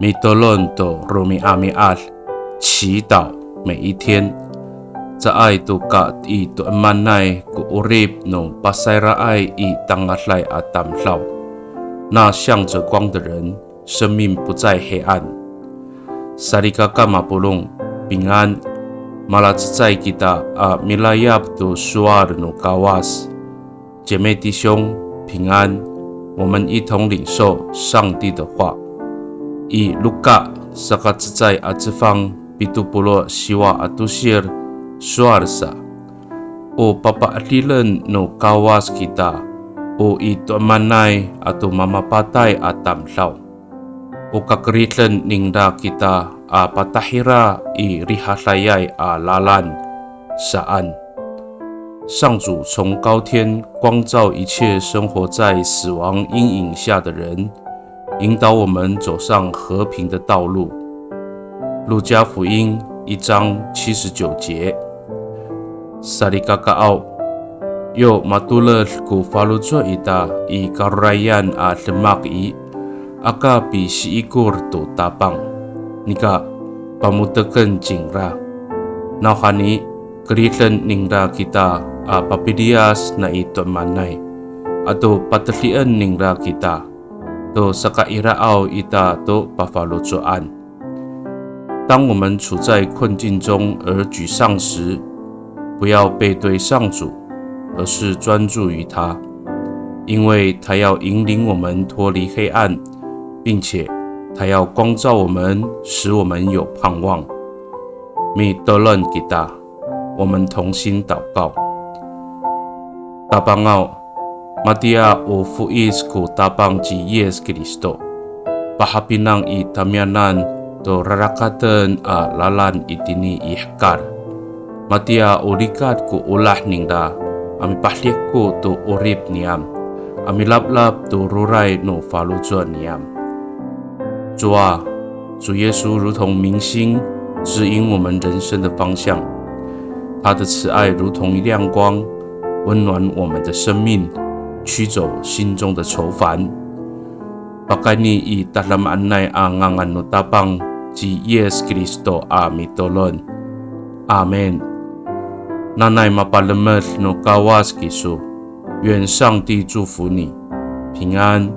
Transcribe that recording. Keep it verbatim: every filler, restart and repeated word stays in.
Mitolon to romi'ami'ad, 祈祷每一天。Caay to ka i to'emanay ko 'orip no pasayraay i tangalay a tamdaw. 那向着光的人，生命不再黑暗。Salikaka mapolong, 平安。Malacecay kita a milayap to sowal no Kawas. 姐妹弟兄，平安。我们一同领受上帝的话。I Luka saka cecay a cefang pito polo' siwa a tosir, sowal sa. O papaadilen no Kawas kita, o i to'emanay ato mamapatay a tamdaw. O kakeriden ningra kita a patahira i rihadayay a lalan, saan. 上主从高天光照一切生活在死亡阴影下的人，引导我们走上和平的道路。路加福音一章七十九节。Salikakaaw, yo matoled ko faloco' ita i karorayan a demak i, aka pisiikor to Tapang. Nika pamoteken cingra. Nawhani, keriden ningra kita a papiliyas nai to'emanay, ato patedien ningra kita to sakairaaw ita to pafaloco'an. 当我们处在困境中而沮丧时，不要背对上主，而是专注于他，因为他要引领我们脱离黑暗，并且他要光照我们，使我们有盼望。Mitolon kita. 我们同心祷告。Tapangaw, matiya o fo'is ko Tapang ci Yis Kristo, pahapinang i tamiyanan to rarakaten a lalan itini i hekal. Matiya o likat ko olah ningra a mipahdiko to 'orip niyam, a milaplap to roray no faloco' niyam. 主啊，主耶稣如同明星，指引我们人生的方向。他的慈爱如同亮光，温暖我们的生命，驱走心中的愁烦。Pakayni i tadamaanay a ngangan no Tapang ci Yis Kristo a mitolon. Amin. Nanay mapalemed no Kawas kiso. 愿上帝祝福你，平安。